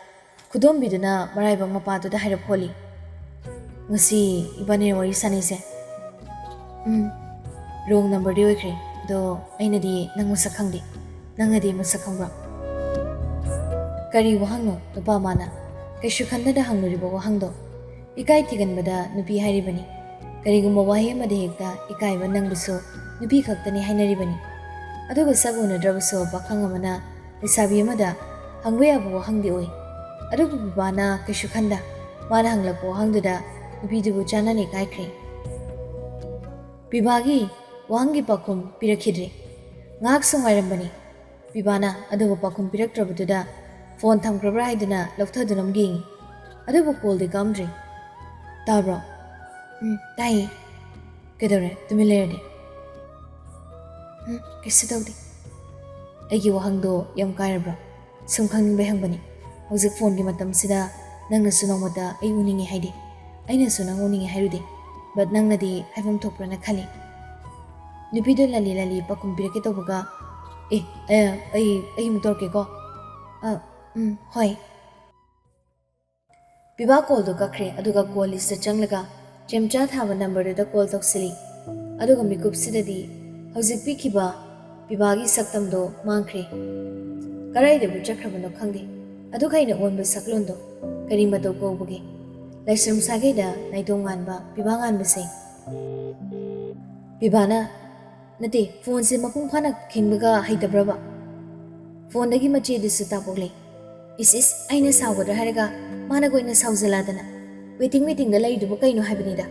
ꯈꯨꯗꯣꯝꯕꯤꯗꯨꯅ ꯃꯔꯥꯏꯕꯛ ꯃꯄꯥꯗꯨꯗ ꯍꯥꯏꯔꯞ ꯍꯣꯜꯂꯤ꯫ "ꯉꯁꯤ ꯏꯕꯥꯅꯤꯅ ꯋꯥꯔꯤ ꯁꯥꯟꯅꯩꯁꯦ, ꯎꯝ, wrong numberꯗꯤ ꯑꯣꯏꯈ꯭ꯔꯦ, ꯑꯗꯣ ꯑꯩꯅꯗꯤ ꯅꯪ ꯃꯁꯛ ꯈꯪꯗꯦ, ꯅꯪꯅꯗꯤ ꯃꯁꯛ ꯈꯪꯕ꯭ꯔꯣ?" ꯀꯔꯤ ꯋꯥꯍꯪꯅꯣ ꯅꯨꯄꯥ ꯃꯥꯅ? ꯀꯩꯁꯨ ꯈꯟꯗꯅ ꯍꯪꯂꯨꯔꯤꯕ ꯋꯥꯍꯪꯗꯣ? ꯏꯀꯥꯏ ꯊꯤꯒꯟꯕꯗ ꯅꯨꯄꯤ ꯍꯥꯏꯔꯤꯕꯅꯤ꯫ ꯀꯔꯤꯒꯨꯝꯕ ꯋꯥꯍꯩ ꯑꯃꯗ ꯍꯦꯛꯇ ꯏꯀꯥꯏꯕ ꯅꯪꯕꯨꯁꯨ ꯅꯨꯄꯤ ꯈꯛꯇꯅꯤ ꯍꯥꯏꯅꯔꯤꯕꯅꯤ꯫ ꯑꯗꯨꯒ ꯁꯛ ꯎꯅꯗ꯭ꯔꯕꯁꯨ ꯄꯥꯈꯪ ꯑꯃꯅ ꯂꯩꯁꯥꯕꯤ ꯑꯃꯗ ꯍꯪꯕ ꯌꯥꯕ ꯋꯥꯍꯪꯗꯤ ꯑꯣꯏ꯫ ꯑꯗꯨꯕꯨ ꯄꯤꯕꯥꯅ ꯀꯩꯁꯨ ꯈꯟꯗ ꯃꯥꯅ ꯍꯪꯂꯛꯄ ꯋꯥꯍꯪꯗꯨꯗ ꯅꯨꯄꯤꯗꯨꯕꯨ ꯆꯥꯟꯅꯅ ꯏꯀꯥꯏꯈ꯭ꯔꯦ꯫ ꯄꯤꯕꯥꯒꯤ ꯋꯥꯍꯪꯒꯤ ꯄꯥꯎꯈꯨꯝ ꯄꯤꯔꯛꯈꯤꯗ꯭ꯔꯦ꯫ ꯉꯥꯏꯍꯥꯛꯁꯨ ꯉꯥꯏꯔꯝꯕꯅꯤ ꯄꯤꯕꯥꯅ, ꯑꯗꯨꯕꯨ ꯄꯥꯎꯈꯨꯝ ꯄꯤꯔꯛꯇ꯭ꯔꯕꯗꯨꯗ ꯐꯣꯟ ꯊꯝꯈ꯭ꯔꯕ꯭ꯔꯥ ꯍꯥꯏꯗꯨꯅ ꯂꯧꯊꯗꯨꯅ ꯑꯃꯨꯛ ꯌꯦꯡꯉꯤ꯫ ꯑꯗꯨꯕꯨ ꯀꯣꯜꯗꯤ ꯀꯛꯑꯝꯗ꯭ꯔꯦ꯫ "ꯇꯥꯕ꯭ꯔꯣ?" "ꯎꯝ, ꯇꯥꯏꯌꯦ꯫" "ꯀꯩꯗꯧꯔꯦ ꯇꯨꯃꯤꯟ ꯂꯩꯔꯗꯤ?" "ꯎꯝ, ꯀꯩꯁꯨ ꯇꯧꯗꯦ꯫" ꯑꯩꯒꯤ ꯋꯥꯍꯪꯗꯣ ꯌꯥꯝ ꯀꯥꯏꯔꯕ꯭ꯔꯣ? ꯁꯨꯝ ꯈꯪꯅꯤꯡꯕꯩ ꯍꯪꯕꯅꯤ꯫ ꯍꯧꯖꯤꯛ ꯐꯣꯟꯒꯤ ꯃꯇꯝꯁꯤꯗ ꯅꯪꯅꯁꯨ ꯅꯣꯡꯃꯇ ꯑꯩ ꯎꯅꯤꯡꯉꯦ ꯍꯥꯏꯗꯦ, ꯑꯩꯅꯁꯨ ꯅꯪ ꯎꯅꯤꯡꯉꯦ ꯍꯥꯏꯔꯨꯗꯦ꯫ But ꯅꯪꯅꯗꯤ ꯍꯥꯏꯐꯝ ꯊꯣꯛꯄ꯭ꯔꯅ ꯈꯜꯂꯤ꯫ ꯅꯨꯄꯤꯗꯣ ꯂꯂꯤ ꯂꯂꯤ ꯄꯥꯎꯈꯨꯝ ꯄꯤꯔꯛꯀꯦ ꯇꯧꯕꯒ, "ꯑꯦ, ꯑ, ꯑꯩ, ꯑꯩ ꯑꯃꯨꯛ ꯇꯧꯔꯛꯀꯦꯀꯣ꯫ ꯑ, ꯎꯝ, ꯍꯣꯏ"꯫ ꯄꯤꯕꯥ ꯀꯣꯜꯗꯣ ꯀꯛꯈ꯭ꯔꯦ, ꯑꯗꯨꯒ ꯀꯣꯜ ꯂꯤꯁꯇ ꯆꯪꯂꯒ ꯆꯦꯝꯆꯥ ꯊꯥꯕ ꯅꯝꯕꯔꯗꯨꯗ ꯀꯣꯜ ꯇꯧꯁꯤꯜꯂꯤ꯫ ꯑꯗꯨꯒ ꯃꯤꯀꯨꯞꯁꯤꯗꯗꯤ ꯍꯧꯖꯤꯛ ꯄꯤꯈꯤꯕ ꯄꯤꯕꯥꯒꯤ ꯁꯛꯇꯝꯗꯣ ꯃꯥꯡꯈ꯭ꯔꯦ꯫ ꯀꯗꯥꯏꯗꯕꯨ ꯆꯠꯈ꯭ꯔꯕꯅꯣ ꯈꯪꯗꯦ꯫ ꯑꯗꯨꯒ ꯑꯩꯅ ꯑꯣꯟꯕ ꯁꯛꯂꯣꯟꯗꯣ ꯀꯔꯤ ꯃꯇꯧ ꯀꯧꯕꯒꯦ? ꯂꯥꯏꯁ꯭ꯔꯝ ꯁꯥꯒꯩꯗ ꯅꯥꯏꯇꯣꯝ ꯉꯥꯟꯕ ꯄꯤꯕꯥ ꯉꯥꯟꯕꯁꯦ꯫ ꯄꯤꯕꯥꯅ, "ꯅꯠꯇꯦ, ꯐꯣꯟꯁꯦ ꯃꯄꯨꯡ ꯐꯥꯅ ꯈꯤꯡꯕꯒ ꯍꯩꯇꯕ꯭ꯔꯕ? ꯐꯣꯟꯗꯒꯤ ꯃꯆꯦꯗꯨꯁꯨ ꯇꯥꯄꯣꯛꯂꯦ꯫ ꯏꯁ ꯏꯁ, ꯑꯩꯅ ꯁꯥꯎꯒꯗ꯭ꯔꯥ ꯍꯥꯏꯔꯒ ꯃꯥꯅ ꯑꯣꯏꯅ ꯁꯥꯎꯖꯜꯂꯛꯑꯗꯅ꯫ Waiting, waitingꯗ ꯂꯩꯔꯤꯗꯨꯕꯨ ꯀꯩꯅꯣ ꯍꯥꯏꯕꯅꯤꯗ꯫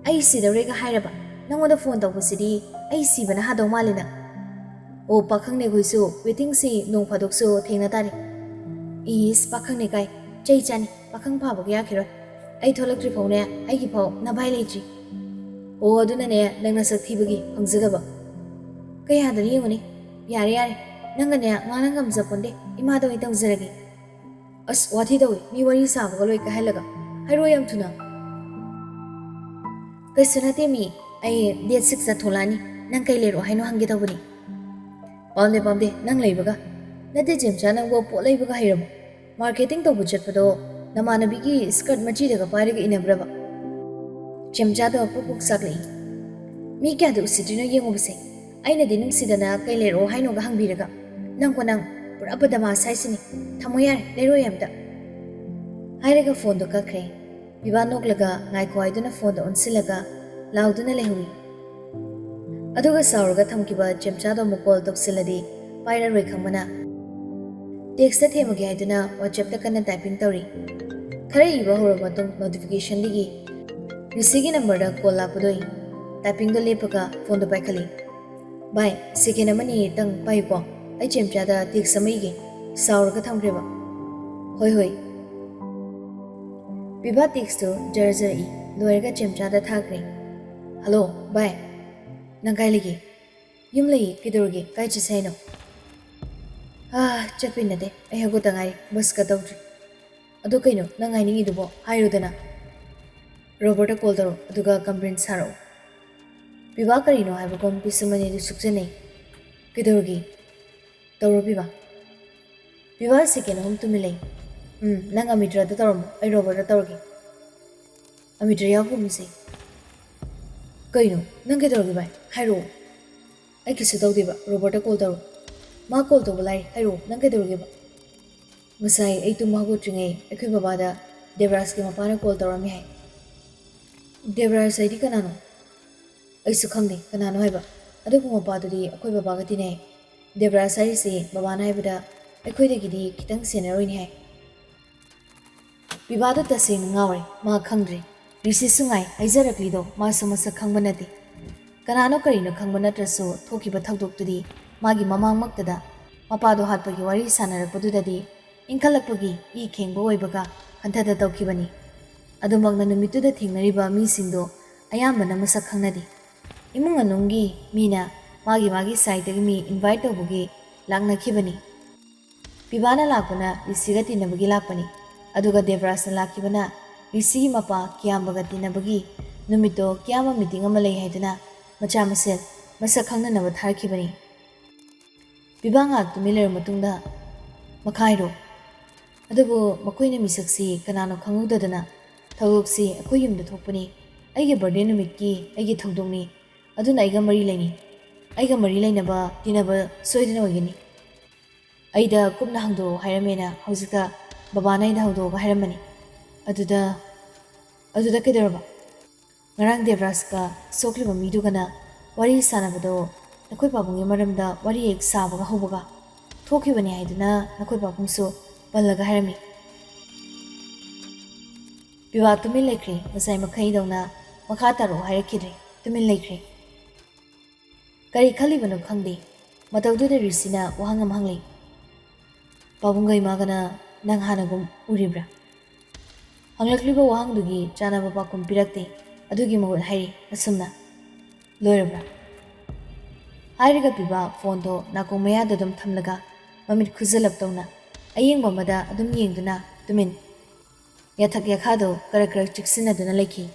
ꯑꯩ ꯁꯤꯗꯧꯔꯦꯒ ꯍꯥꯏꯔꯕ? ꯅꯪꯉꯣꯟꯗ ꯐꯣꯟ ꯇꯧꯕꯁꯤꯗꯤ ꯑꯩ ꯁꯤꯕꯅ ꯍꯥꯗꯧ ꯃꯥꯜꯂꯤꯗ꯫ ꯑꯣ, ꯄꯥꯈꯪꯅꯦ ꯑꯩꯈꯣꯏꯁꯨ waitingꯁꯤ ꯅꯣꯡ ꯐꯥꯗꯣꯛꯁꯨ ꯊꯦꯡꯅ ꯇꯥꯔꯦ꯫ ꯏꯁ, ꯄꯥꯈꯪꯅꯦ ꯀꯥꯏ, ꯆꯩ ꯆꯥꯅꯤ, ꯄꯥꯈꯪ ꯐꯥꯕꯒ ꯌꯥꯈꯤꯔꯣꯏ꯫ ꯑꯩ ꯊꯣꯛꯂꯛꯇ꯭ꯔꯤ ꯐꯥꯎꯅꯦ ꯑꯩꯒꯤ ꯐꯥꯎ ꯅꯚꯥꯏ ꯂꯩꯇ꯭ꯔꯤ꯫ ꯑꯣ, ꯑꯗꯨꯅꯅꯦ ꯅꯪ ꯅꯁꯛ ꯊꯤꯕꯒꯤ ꯐꯪꯖꯗꯕ꯫ ꯀꯌꯥꯗꯅ ꯌꯦꯡꯉꯨꯅꯦ꯫ ꯌꯥꯔꯦ, ꯌꯥꯔꯦ, ꯅꯪꯒꯅꯦ ꯉꯥꯡꯅ ꯉꯝꯖꯄꯣꯟꯗꯦ, ꯏꯃꯥꯗ ꯑꯣꯏꯅ ꯇꯧꯖꯔꯒꯦ꯫ ꯑꯁ, ꯋꯥꯊꯤ ꯇꯧꯏ, ꯃꯤ ꯋꯥꯔꯤ ꯁꯥꯕꯒ ꯂꯣꯏ ꯀꯥꯏꯍꯜꯂꯒ꯫ ꯍꯥꯏꯔꯣ ꯌꯥꯝ ꯊꯨꯅ꯫ ꯀꯩꯁꯨ ꯅꯠꯇꯦ ꯃꯤ, ꯑꯩ date sixꯇ ꯊꯣꯛꯂꯛꯑꯅꯤ, ꯅꯪ ꯀꯩ ꯂꯩꯔꯛꯑꯣ ꯍꯥꯏꯅꯣ ꯍꯪꯒꯦ ꯇꯧꯕꯅꯤ꯫ ꯄꯥꯝꯗꯦ, ꯄꯥꯝꯗꯦ, ꯅꯪ ꯂꯩꯕꯒ꯫ ꯅꯠꯇꯦ ꯆꯦꯝꯆꯥ, ꯅꯪꯕꯨ ꯄꯣꯠ ꯂꯩꯕꯒ ꯍꯩꯔꯕꯣ? Marketing ꯇꯧꯕ ꯆꯠꯄꯗꯣ ꯅꯃꯥꯟꯅꯕꯤꯒꯤ skirt ꯃꯆꯤꯗꯒ ꯄꯥꯏꯔꯒ ꯏꯟꯅꯕ꯭ꯔꯕ? ꯆꯦꯝꯆꯥꯗꯣ ꯄꯨꯛ ꯄꯨꯛ ꯆꯥꯛꯂꯛꯏ꯫ ꯃꯤ ꯀꯌꯥꯗ ꯎꯁꯤꯠꯇ꯭ꯔꯤꯅꯣ ꯌꯦꯡꯉꯨꯕꯁꯦ꯫ ꯑꯩꯅꯗꯤ ꯅꯨꯡꯁꯤꯗꯅ ꯀꯩ ꯂꯩꯔꯛꯑꯣ ꯍꯥꯏꯅꯣꯒ ꯍꯪꯕꯤꯔꯒ, ꯅꯪꯀꯣ ꯅꯪ ꯄꯨꯔꯥ ꯕꯗꯃꯥꯁ ꯍꯥꯏꯁꯤꯅꯤ꯫ ꯊꯝꯃꯣ ꯌꯥꯔꯦ, ꯂꯩꯔꯣꯏ ꯑꯝꯇ꯫ ꯍꯥꯏꯔꯒ ꯐꯣꯟꯗꯣ ꯀꯛꯈ꯭ꯔꯦ꯫ ꯄꯤꯕꯥ ꯅꯣꯛꯂꯒ ꯉꯥꯏꯈꯣ ꯍꯥꯏꯗꯨꯅ ꯐꯣꯟꯗꯣ ꯑꯣꯟꯁꯤꯜꯂꯒ ꯂꯥꯎꯗꯨꯅ ꯂꯩꯍꯧꯏ꯫ ꯑꯗꯨꯒ ꯁꯥꯎꯔꯒ ꯊꯝꯈꯤꯕ ꯆꯦꯝꯆꯥꯗꯣ ꯑꯃꯨꯛ ꯀꯣꯜ ꯇꯧꯁꯤꯜꯂꯗꯤ ꯄꯥꯏꯔꯔꯣꯏ ꯈꯪꯕꯅ, text ꯊꯦꯝꯃꯒꯦ ꯍꯥꯏꯗꯨꯅ WhatsAppꯇ ꯀꯟꯅ typing ꯇꯧꯔꯤ꯫ ꯈꯔ ꯏꯕ ꯍꯧꯔꯕ ꯃꯇꯨꯡ notificationꯗꯒꯤ ꯔꯤꯁꯤꯒꯤ ꯅꯝꯕꯔꯗ ꯀꯣꯜ ꯂꯥꯛꯄꯗꯣ typingꯗꯣ ꯂꯦꯞꯄꯒ ꯐꯣꯟꯗꯣ ꯄꯥꯏꯈꯠꯂꯤ꯫ "ꯚꯥꯏ, second ꯑꯃꯅꯤ ꯇꯪ ꯄꯥꯏꯌꯨꯀꯣ, ꯑꯩ ꯆꯦꯝꯆꯥꯗ text ꯑꯃ ꯏꯒꯦ꯫" ꯁꯥꯎꯔꯒ ꯊꯝꯈ꯭ꯔꯦꯕ꯫ "ꯍꯣꯏ, ꯍꯣꯏ꯫" ꯄꯤꯕꯥ textꯇꯨ ꯖꯔ ꯖꯔ ꯏ ꯂꯣꯏꯔꯒ ꯆꯦꯝꯆꯥꯗ ꯊꯥꯈ꯭ꯔꯦ꯫ "ꯍꯜꯂꯣ ꯚꯥꯏ, ꯅꯪ ꯀꯥꯏ ꯂꯩꯒꯦ?" "ꯌꯨꯝ ꯂꯩꯌꯦ꯫ ꯀꯩꯗꯧꯔꯒꯦ? ꯀꯥꯏ ꯆꯠꯁꯦ ꯍꯥꯏꯅꯣ?" ꯑꯥ, ꯆꯠꯄꯩ ꯅꯠꯇꯦ, ꯑꯩ ꯍꯧꯒꯠꯇ ꯉꯥꯏꯔꯤ, ꯕꯁꯀ ꯇꯧꯗ꯭ꯔꯤ꯫ ꯑꯗꯣ ꯀꯩꯅꯣ ꯅꯪ ꯍꯥꯏꯅꯤꯡꯉꯤꯗꯨꯕꯣ? ꯍꯥꯏꯔꯨꯗꯅ꯫ ꯔꯣꯕꯔꯠꯇ ꯀꯣꯜ ꯇꯧꯔꯣ, ꯑꯗꯨꯒ ꯀꯝꯄ꯭ꯂꯦꯟ ꯁꯥꯔꯛꯑꯣ꯫ ꯄꯤꯕꯥ ꯀꯔꯤꯅꯣ ꯍꯥꯏꯕꯒꯨꯝ ꯄꯤꯁꯨꯝ ꯑꯅꯤꯗꯨ ꯁꯨꯛꯆꯟꯅꯩ꯫ ꯀꯩꯗꯧꯔꯒꯦ? ꯇꯧꯔꯣ ꯄꯤꯕꯥ꯫ ꯄꯤꯕꯥ ꯁꯦꯀꯦꯟ ꯑꯍꯨꯝ ꯇꯨꯃꯤꯟ ꯂꯩ꯫ ꯎꯝ, ꯅꯪ ꯑꯃꯤꯇ꯭ꯔꯗ ꯇꯧꯔꯝꯃꯣ, ꯑꯩ ꯔꯣꯕꯔꯠꯇ ꯇꯧꯔꯒꯦ꯫ ꯑꯃꯤꯇ꯭ꯔ ꯌꯥꯎꯈ꯭ꯔꯨꯝꯁꯦ꯫ ꯀꯩꯅꯣ ꯅꯪ ꯀꯩꯗꯧꯔꯒꯦ ꯚꯥꯏ? ꯍꯥꯏꯔꯛꯑꯣ꯫ ꯑꯩ ꯀꯩꯁꯨ ꯇꯧꯗꯦꯕ, ꯔꯣꯕꯔꯠꯇ ꯀꯣꯜ ꯇꯧꯔꯣ꯫ ꯃꯥ ꯀꯣꯜ ꯇꯧꯕ ꯂꯥꯏꯔꯤ, ꯍꯥꯏꯔꯛꯑꯣ ꯅꯪ ꯀꯩꯗꯧꯔꯒꯦꯕ? ꯉꯁꯥꯏ ꯑꯩ ꯇꯨꯝꯕ ꯍꯧꯒꯠꯇ꯭ꯔꯤꯉꯩ ꯑꯩꯈꯣꯏ ꯕꯕꯥꯗ ꯗꯦꯕꯔꯥꯖꯀꯤ ꯃꯄꯥꯅ ꯀꯣꯜ ꯇꯧꯔꯝꯃꯤ ꯍꯥꯏ꯫ ꯗꯦꯕꯔꯥꯖ ꯍꯥꯏꯗꯤ ꯀꯅꯥꯅꯣ? ꯑꯩꯁꯨ ꯈꯪꯗꯦ ꯀꯅꯥꯅꯣ ꯍꯥꯏꯕ, ꯑꯗꯨꯕꯨ ꯃꯄꯥꯗꯨꯗꯤ ꯑꯩꯈꯣꯏ ꯕꯕꯥꯒ ꯇꯤꯟꯅꯩ꯫ ꯗꯦꯕꯔꯥꯖ ꯍꯥꯏꯔꯤꯁꯦ ꯕꯕꯥꯅ ꯍꯥꯏꯕꯗ ꯑꯩꯈꯣꯏꯗꯒꯤꯗꯤ ꯈꯤꯇꯪ ꯁꯦꯅꯤꯌꯔ ꯑꯣꯏꯅꯤ ꯍꯥꯏ꯫ ꯄꯤꯕꯥꯗꯣ ꯇꯁꯦꯡꯅ ꯉꯥꯎꯔꯦ, ꯃꯥ ꯈꯪꯗ꯭ꯔꯦ꯫ ꯔꯤꯁꯤꯁꯨ ꯉꯥꯏ, ꯍꯥꯏꯖꯔꯛꯂꯤꯗꯣ ꯃꯥꯁꯨ ꯃꯁꯛ ꯈꯪꯕ ꯅꯠꯇꯦ꯫ ꯀꯅꯥꯅꯣ ꯀꯔꯤꯅꯣ ꯈꯪꯕ ꯅꯠꯇ꯭ꯔꯁꯨ ꯊꯣꯛꯈꯤꯕ ꯊꯧꯗꯣꯛꯇꯨꯗꯤ ꯃꯥꯒꯤ ꯃꯃꯥꯡꯃꯛꯇꯗ ꯃꯄꯥꯗꯣ ꯍꯥꯠꯄꯒꯤ ꯋꯥꯔꯤ ꯁꯥꯟꯅꯔꯛꯄꯗꯨꯗꯗꯤ ꯏꯟꯈꯠꯂꯛꯄꯒꯤ ꯏ ꯈꯦꯡꯕ ꯑꯣꯏꯕꯒ ꯍꯟꯊꯗ ꯇꯧꯈꯤꯕꯅꯤ꯫ ꯑꯗꯨꯃꯛꯅ ꯅꯨꯃꯤꯠꯇꯨꯗ ꯊꯦꯡꯅꯔꯤꯕ ꯃꯤꯁꯤꯡꯗꯣ ꯑꯌꯥꯝꯕꯅ ꯃꯁꯛ ꯈꯪꯅꯗꯦ꯫ ꯏꯃꯨꯡ ꯃꯅꯨꯡꯒꯤ ꯃꯤꯅ ꯃꯥꯒꯤ ꯃꯥꯒꯤ ꯁꯥꯏꯠꯇꯒꯤ ꯃꯤ ꯏꯟꯚꯥꯏꯠ ꯇꯧꯕꯒꯤ ꯂꯥꯛꯅꯈꯤꯕꯅꯤ꯫ ꯄꯤꯕꯥꯅ ꯂꯥꯛꯄꯅ ꯔꯤꯁꯤꯒ ꯇꯤꯟꯅꯕꯒꯤ ꯂꯥꯛꯄꯅꯤ, ꯑꯗꯨꯒ ꯗꯦꯕꯔꯥꯖꯅ ꯂꯥꯛꯈꯤꯕꯅ ꯔꯤꯁꯤꯒꯤ ꯃꯄꯥ ꯀꯤꯌꯥꯝꯕꯒ ꯇꯤꯟꯅꯕꯒꯤ꯫ ꯅꯨꯃꯤꯠꯇꯣ ꯀꯤꯌꯥꯝꯕ ꯃꯤꯇꯤꯡ ꯑꯃ ꯂꯩ ꯍꯥꯏꯗꯨꯅ ꯃꯆꯥ ꯃꯁꯦꯜ ꯃꯁꯛ ꯈꯪꯅꯅꯕ ꯊꯥꯔꯛꯈꯤꯕꯅꯤ꯫ ꯄꯤꯕꯥ ꯉꯥꯏꯍꯥꯛ ꯇꯨꯃꯤꯟ ꯂꯩꯔꯕ ꯃꯇꯨꯡꯗ, "ꯃꯈꯥ ꯍꯥꯏꯔꯣ꯫ ꯑꯗꯨꯕꯨ ꯃꯈꯣꯏꯅ ꯃꯤꯁꯛꯁꯤ ꯀꯅꯥꯅꯣ ꯈꯪꯍꯧꯗꯗꯅ ꯊꯧꯗꯣꯛꯁꯤ ꯑꯩꯈꯣꯏ ꯌꯨꯝꯗ ꯊꯣꯛꯄꯅꯤ꯫ ꯑꯩꯒꯤ ꯕꯥꯔꯗꯦ ꯅꯨꯃꯤꯠꯀꯤ ꯑꯩꯒꯤ ꯊꯧꯗꯣꯛꯅꯤ꯫ ꯑꯗꯨꯅ ꯑꯩꯒ ꯃꯔꯤ ꯂꯩꯅꯩ꯫ ꯑꯩꯒ ꯃꯔꯤ ꯂꯩꯅꯕ ꯇꯤꯟꯅꯕ ꯁꯣꯏꯗꯅ ꯑꯣꯏꯒꯅꯤ꯫ ꯑꯩꯗ ꯀꯨꯞꯅ ꯍꯪꯗꯣꯛꯑꯣ ꯍꯥꯏꯔꯝꯃꯦꯅ ꯍꯧꯖꯤꯛꯇ ꯕꯕꯥꯅ ꯑꯩꯗ ꯍꯧꯗꯣꯛꯑꯒ ꯍꯥꯏꯔꯝꯕꯅꯤ꯫ ꯑꯗꯨꯗ, ꯑꯗꯨꯗ ꯀꯩꯗꯧꯔꯕ? ꯉꯔꯥꯡ ꯗꯦꯕꯔꯥꯖꯀ ꯁꯣꯛꯂꯤꯕ ꯃꯤꯗꯨꯒꯅ ꯋꯥꯔꯤ ꯁꯥꯟꯅꯕꯗꯣ ꯅꯈꯣꯏ ꯄꯥꯕꯨꯡꯒꯤ ꯃꯔꯝꯗ ꯋꯥꯔꯤ ꯍꯦꯛ ꯁꯥꯕꯒ ꯍꯧꯕꯒ ꯊꯣꯛꯈꯤꯕꯅꯤ ꯍꯥꯏꯗꯨꯅ ꯅꯈꯣꯏ ꯄꯥꯕꯨꯡꯁꯨ ꯄꯜꯂꯒ ꯍꯥꯏꯔꯝꯃꯤ꯫" ꯄꯤꯕꯥ ꯇꯨꯃꯤꯟ ꯂꯩꯈ꯭ꯔꯦ꯫ ꯉꯁꯥꯏ ꯃꯈꯩꯗꯧꯅ ꯃꯈꯥ ꯇꯥꯔꯛꯑꯣ ꯍꯥꯏꯔꯛꯈꯤꯗ꯭ꯔꯦ꯫ ꯇꯨꯃꯤꯟ ꯂꯩꯈ꯭ꯔꯦ꯫ ꯀꯔꯤ ꯈꯜꯂꯤꯕꯅꯣ ꯈꯪꯗꯦ꯫ ꯃꯇꯧꯗꯨꯗ ꯔꯤꯁꯤꯅ ꯋꯥꯍꯪ ꯑꯃ ꯍꯪꯂꯛꯏ꯫ "ꯄꯥꯕꯨꯡꯒ ꯏꯃꯥꯒꯅ ꯅꯪ ꯍꯥꯟꯅꯒꯨꯝ ꯎꯔꯤꯕ꯭ꯔꯥ?" ꯍꯪꯂꯛꯂꯤꯕ ꯋꯥꯍꯪꯗꯨꯒꯤ ꯆꯥꯅꯕ ꯄꯥꯎꯈꯨꯝ ꯄꯤꯔꯛꯇꯦ꯫ ꯑꯗꯨꯒꯤ ꯃꯍꯨꯠ ꯍꯥꯏꯔꯤ ꯑꯁꯨꯝꯅ, "ꯂꯣꯏꯔꯕ꯭ꯔꯥ?" ꯍꯥꯏꯔꯒ ꯄꯤꯕꯥ ꯐꯣꯟꯗꯣ ꯅꯥꯀꯣꯡ ꯃꯌꯥꯗ ꯑꯗꯨꯝ ꯊꯝꯂꯒ ꯃꯃꯤꯠ ꯈꯨꯖꯜꯂꯞ ꯇꯧꯅ ꯑꯌꯦꯡꯕ ꯑꯃꯗ ꯑꯗꯨꯝ ꯌꯦꯡꯗꯨꯅ ꯇꯨꯃꯤꯟ ꯌꯥꯊꯛ ꯌꯥꯈꯥꯗꯣ ꯀꯔꯛ ꯀꯔꯛ ꯆꯤꯛꯁꯤꯟꯅꯗꯨꯅ ꯂꯩꯈꯤ꯫